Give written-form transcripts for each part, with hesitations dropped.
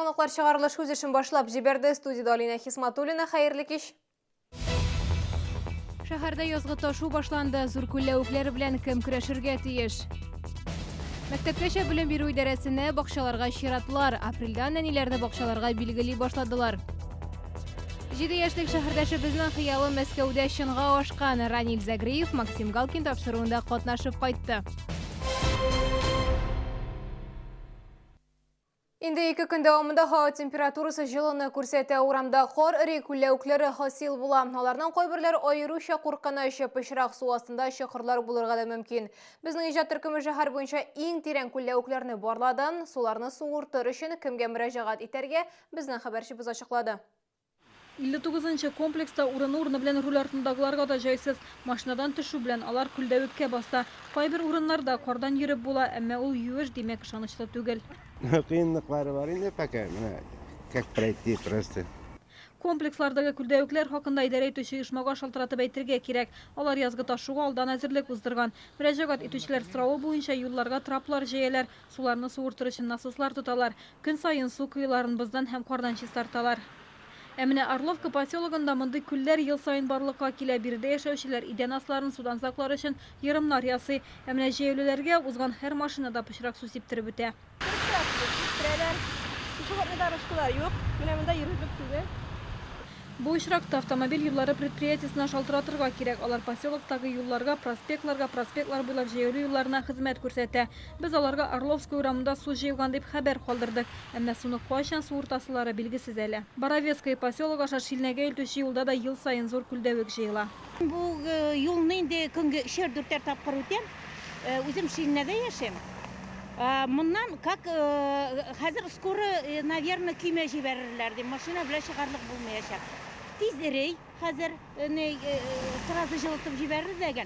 Яңалыклар чыгарылыш үз эшен башлап җибәрде. Студиядә Алинә Хисматуллина. Хәерле кич. Шәһәрдә язгы ташу башланды. Зур күлләвекләр белән кем көрәшергә тиеш? Мәктәпкәчә белем бирү идарәсенә бакчаларга чиратлар. Апрельдән нәниләрне бакчаларга билгели башладылар. Җиде яшьлек шәһәрдәшебезнең хыялы Мәскәүдә чынга ашкан. Раниль Загриев Максим Галкин тапшыруында катнашып кайтты. Инде ике көн дәвамында һава температурасы җылыны күрсәтә. Урамда кар эри, күлләвекләре хасил була. Аларның кайберләре аеруча куркыныч, пычрак су астында чокырлар булырга да мөмкин. Безнең иҗат төркеме шәһәр буенча иң тирән күлләвекләрне барлады. Суларны суыртыр өчен кемгә мөрәҗәгать итәргә, безнең хәбәрчебез ачыклады. 59 нчы комплекста урыны-урыны белән руль артындагыларга да җайсыз. Машинадан төшү белән алар күлдәвеккә баса. Кайбер урыннарда кардан йөреп була, әмма ул юеш, димәк, ышанычлы түгел. Кыенлыклары бар инде пока, менә как пройти просто. Комплекслардагы күлдәвекләр хакында идарә итүче оешмага шалтыратып әйтергә кирәк. Алар язгы ташуга алдан әзерлек уздырган. Мөрәҗәгать итүчеләр соравы буенча юлларга траплар җәяләр, Суларны суыртыр өчен насослар тоталар. Көн саен су коеларын боздан һәм кардан чистарталар. Ә менә Орловка поселогында мондый күлләр ел саен барлыкка килә. Биредә яшәүчеләр идән асларын судан саклар өчен ерымнар ясый. Ә менә җәяүлеләргә узган һәр машина да пычрак су сиптереп үтә. Пычрак сиптерәләр. Пешеходный дорожкалар юк. Менә монда йөрерлек түгел. Бу очракта автомобиль юллары предприятиесенә шалтыратырга кирәк, алар поселоктагы юлларга, проспектларга, проспектлар буйлап җәяүле юлларына хезмәт күрсәтә. Без аларга Орловская урамында су җыелган дип хәбәр калдырдык, әмма суны кайчан суыртасылары билгесез әле. Боровецкая поселогы аша Шилнәгә илтүче юлда да ел саен зур күлдәвек җыела. Бу юлны инде көнгә өчәр-дүртәр тапкыр үтәм. Үзем Шилнәдә яшим. Моннан как хәзер скоро, наверно, көймә җибәрерләр дим, машина белән чыгарлык булмаячак. Тиз эри хәзер, сразу җылытып җибәрер дә.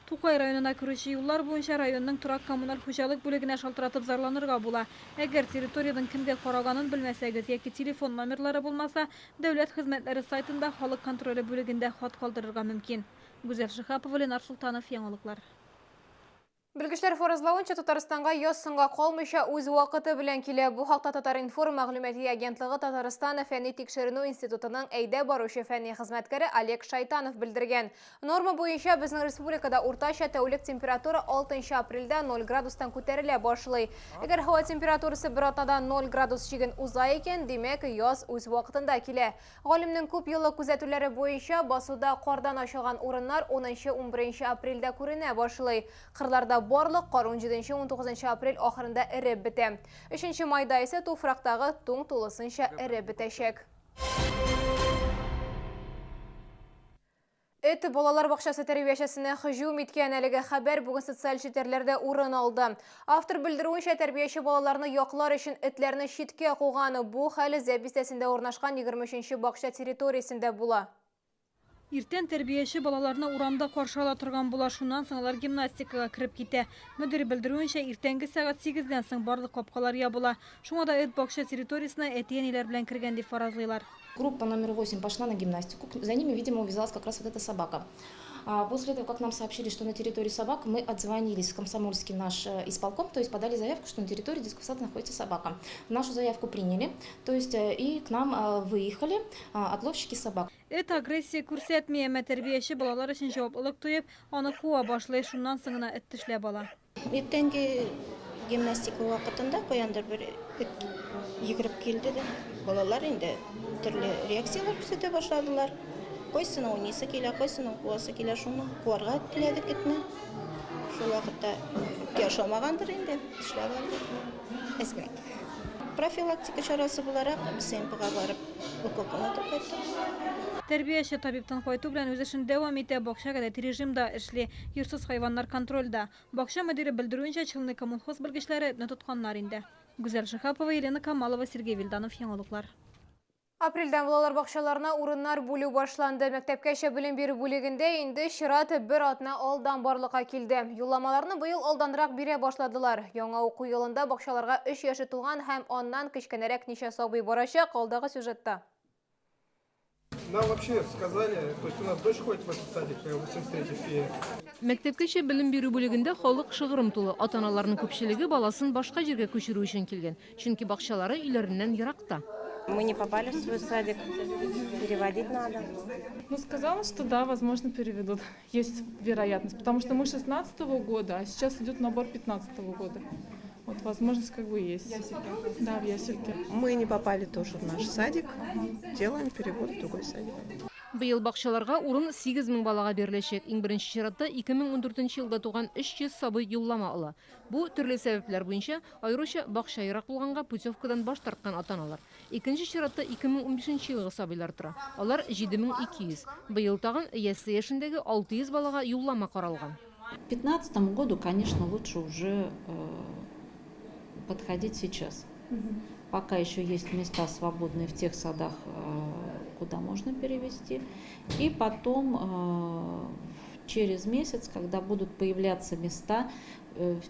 Тукай районына керүче юллар буенча районның торак-коммуналь хуҗалык бүлегенә шалтыратып зарланырга була. Әгәр территориянең кемгә караганын белмәсәгез яки телефон номерлары булмаса, Дәүләт хезмәтләре сайтында Халык контроле бүлегендә хат калдырырга мөмкин. Гүзәл Шиһапова, Ленар Солтанов, Яңалыклар. Белгечләр фаразлавынча, Татарстанга яз соңга калмыйча үз вакыты белән килә. Бу хакта Татар-информ мәгълүмати агентлыгы Татарстан фәнни-тикшеренү институтының әйдәп баручы фәнни хезмәткәре Олег Шайтанов белдергән. Норма буенча безнең республикада уртача тәүлек температура 6 нчы апрельдә 0 градустан күтәрелә башлый. Әгәр һава температурасы бер атнада 0 градус чиген уза икән, димәк, яз үз вакытында килә. Галимнең күп еллык күзәтүләре буенча, басуда кардан ачылган урыннар унынчы-унберенче апрельдә күренә башлый. Кырларда барлык кар унҗиденче-унтугызынчы апрель ахырында эреп бетә. Өченче майда исә туфрактагы туң тулысынча эреп бетәчәк. Эт балалар бакчасы тәрбиячесенә һөҗүм иткән әлеге хәбәр бүген социаль челтәрләрдә урын алды. Автор белдерүенчә, тәрбияче балаларны яклар өчен этләрне читкә куган. Бу хәл Зәб бистәсендә урнашкан 23 нче бакча территориясендә була. Иртән тәрбияче балаларны урамда каршы ала торган була, шуннан соң алар гимнастикага кереп китә. Мөдир белдерүенчә, иртәнге сәгать сигездән соң барлык капкалар ябыла. Шуңа да эт бакча территориясенә әти-әниләр белән кергән дип фаразлыйлар. Группа номер 8 пошла на гимнастику, за ними, видимо, увязалась как раз вот эта собака. После этого, как нам сообщили, что на территории собак, мы отзвонились в комсомольский наш э, исполком, то есть подали заявку, что на территории детского сада находится собака. Нашу заявку приняли, то есть э, и к нам э, выехали отловщики собак. Эт агрессия күрсәтми, әмма тәрбияче балалар өчен җаваплылык тоеп, аны куа башлый, шуннан соң гына эт тешләп ала. Иртәнге гимнастика вакытында каяндыр бер эт йөгереп килде дә, балалар инде төрле реакцияләр күрсәтә башладылар. Кайсының уйныйсы килә, кайсының куасы килә, шуны куарга теләдек этне. Шул вакытта эткә ошамагандыр инде, тешләп алды. Әзрәк. Профилактика чарасы буларак БСМПга барып укол кылатып кайттык. Тәрбияче табибтан кайту белән үз эшен дәвам итә, бакча гадәти режимда эшли. Йортсыз хайваннар контрольдә. Бакча мөдире белдерүенчә, Челны коммунхоз белгечләре этне тотканнар инде. Гүзәл Шиһапова, Елена Камалова, Сергей Вильданов, Яңалыклар. Апрельдән балалар бакчаларына урыннар бүлү башланды. Мәктәпкәчә белем бирү бүлегендә инде чират бер атна алдан барлыкка килде. Юлламаларны быел алданрак бирә башладылар. Яңа уку елында бакчаларга өч яше тулган һәм аннан кечкенәрәк ничә сабый барачак, алдагы сюжетта. Нам вообще сказали, то есть у нас дочь ходит в этот садик, 83-й фея. Мәктәпкәчә белем бирү бүлегендә халык шыгрым тулы. Ата-аналарның күпчелеге баласын башка җиргә күчерү өчен килгән. Чөнки бакчалары өйләреннән еракта. Мы не попали в свой садик, переводить надо. Ну, сказала, что да, возможно, переведут. Есть вероятность, потому что мы 16 года, а сейчас идет набор 15 года. Вот возможность как бы есть. Да, в ясельке. Мы не попали тоже в наш садик, делаем перевод в другой садик. Быел бакчаларга урын 8 мең балага биреләчәк. Иң беренче чиратта 2014 елда туган 300 сабый юллама ала. Бу төрле сәбәпләр буенча, аеруча бакча ерак булганга путевкадан баш тарткан ата-аналар. Икенче чиратта 2015 елгы сабыйлар тора. Алар 7200. Быел тагын ясле яшендәге 600 балага юллама каралган. К 2015 году, конечно, лучше уже подходить сейчас. Пока еще есть места свободные в тех садах, куда можно перевести. И потом через месяц, когда будут появляться места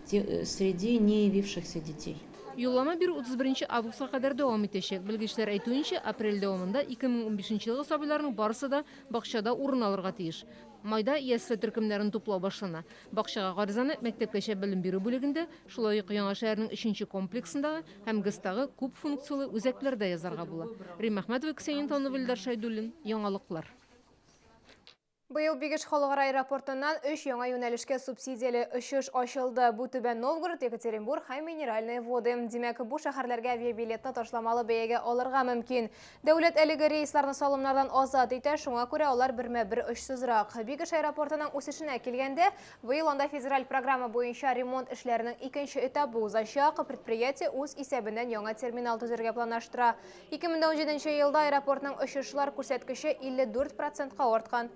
среди не явившихся детей. Юллама бирү 31 августка кадәр дәвам итәчәк. Белгечләр әйтүенчә, апрель дәвамында 2015 елгы сабыйларның барысы да бакчада урын алырга тиеш. Майда ясле төркемнәрен туплау башлана. Бакчага гаризаны мәктәпкәчә белем бирү бүлегендә, шулай ук Яңа шәһәрнең 3 комплексындагы һәм ГЭСтагы күп функцияле үзәкләрдә язарга була. Римма Әхмәтова, Ксения Антонова, Илдар Шәйдуллин. Яңалыклар. Быел Бигеш халыкара аэропортыннан 3 яңа юнәлешкә субсидияле очыш ачылды. Бу Түбән Новгород, Екатеринбург һәм Минеральные воды. Димәк, бу шәһәрләргә авиабилетны ташламалы бәягә алырга мөмкин. Дәүләт әлеге рейсларны салымнардан азат итә, шуңа күрә алар бермә-бер очсызрак. Бигеш аэропортының үсешенә килгәндә, быел анда федераль программа буенча ремонт эшләренең икенче этабы узачак. Предприятие үз исәбеннән яңа терминал төзергә планлаштыра. 2017 елда аэропортның очышлар күрсәткече 54%-ка арткан.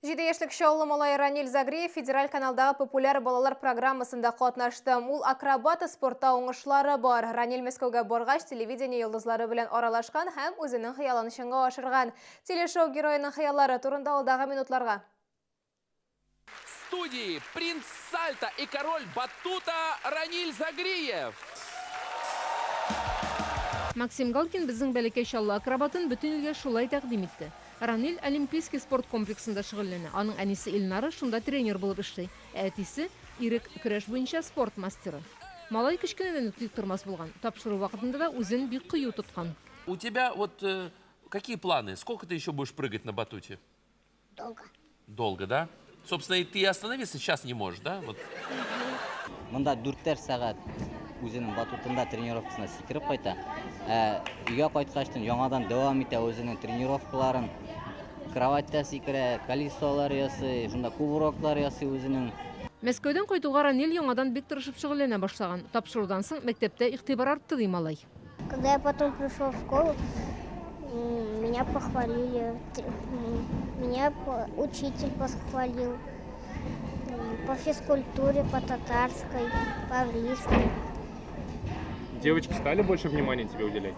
7 яшьлек Чаллы малае Раниль Загриев федераль каналдагы популяр балалар программасында катнашты. Ул акробат, спортта уңышлары бар. Раниль Мәскәүгә баргач, телевидение йолдызлары белән аралашкан һәм үзенең хыялын чынга ашырган. Телешоу героеның хыяллары турында алдагы минутларга. В студии принц Сальто и король Батута Раниль Загриев. Максим Галкин безнең бәләкәй Чаллы акробатын бөтен илгә шулай тәкъдим итте. Раниль Олимпийский спорт комплексында шөгыльләнә. Аның әнисе Илнара шунда тренер булып эшли. Ә әтисе Ирек көрәш буенча спорт мастеры. Малай кечкенәдән үк тиктормас булган. Тапшыру вакытында да үзен бик кыю тоткан. У тебя вот какие планы? Сколько ты еще будешь прыгать на батуте? Долго. Долго, да? Собственно, и ты остановиться сейчас не можешь, да? Вот. Монда дүртәр сәгать үзенең батутында тренировкасына сикереп кайта. Ә өйгә кайткачтын яңадан дәвам итә үзенең тренировкаларын. Кроватьта сикерә, колесолар ясый, шунда кувыроклар ясый үзенең. Мәскәүдән кайтуга Раниль яңадан бик тырышып шөгыльләнә башлаган. Тапшырудан соң мәктәптә игътибар артты, ди малай. Когда я потом пришел в школу, меня похвалили, меня учитель похвалил по физкультуре, по татарской, по английской. Девочки стали больше внимания тебе уделять?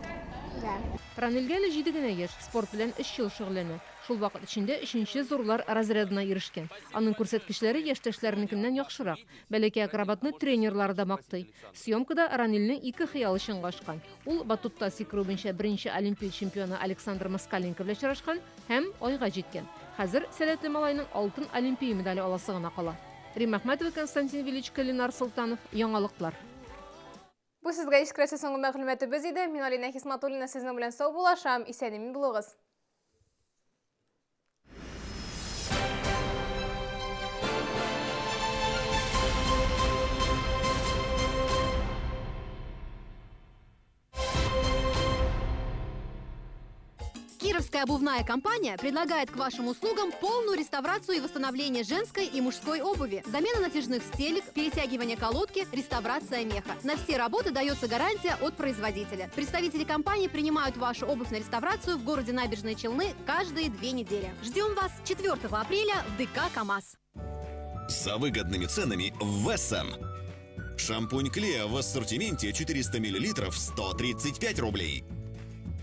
Да. Ранильгә әле 7 генә яшь, спорт белән 3 ел шөгыльләнә. Шул вакыт эчендә өченче зурлар разрядына ирешкән. Аның күрсәткечләре яшьтәшләренекеннән яхшырак. Бәләкәй акробатны тренерлары да мактый. Съемкада Ранильнең ике хыялы чынга ашкан. Ул батутта сикерү буенча беренче олимпия чемпионы Александр Москаленко белән очрашкан һәм айга җиткән. Хәзер сәләтле малайның алтын олимпия медале аласы гына кала. Римма Әхмәтова, Константин Величко, Ленар Солтанов. Яңалыклар. Бу сезгә искрәсе соңгы мәгълүматыбыз иде. Мин Алина Хисматуллина сезнең белән саубуллашам. Исән-имин булыгыз. Кировская обувная компания предлагает к вашим услугам полную реставрацию и восстановление женской и мужской обуви, замена натяжных стелек, перетягивание колодки, реставрация меха. На все работы дается гарантия от производителя. Представители компании принимают вашу обувь на реставрацию в городе Набережные Челны каждые 2 недели. Ждем вас 4 апреля в ДК «КамАЗ». За выгодными ценами в Вессон. Шампунь Клео в ассортименте 400 мл 135 рублей.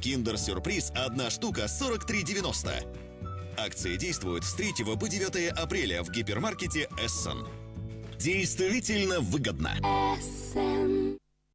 Киндер-сюрприз одна штука 43,90. Акция действует с 3 по 9 апреля в гипермаркете Эссен. Действительно выгодно. Эссен.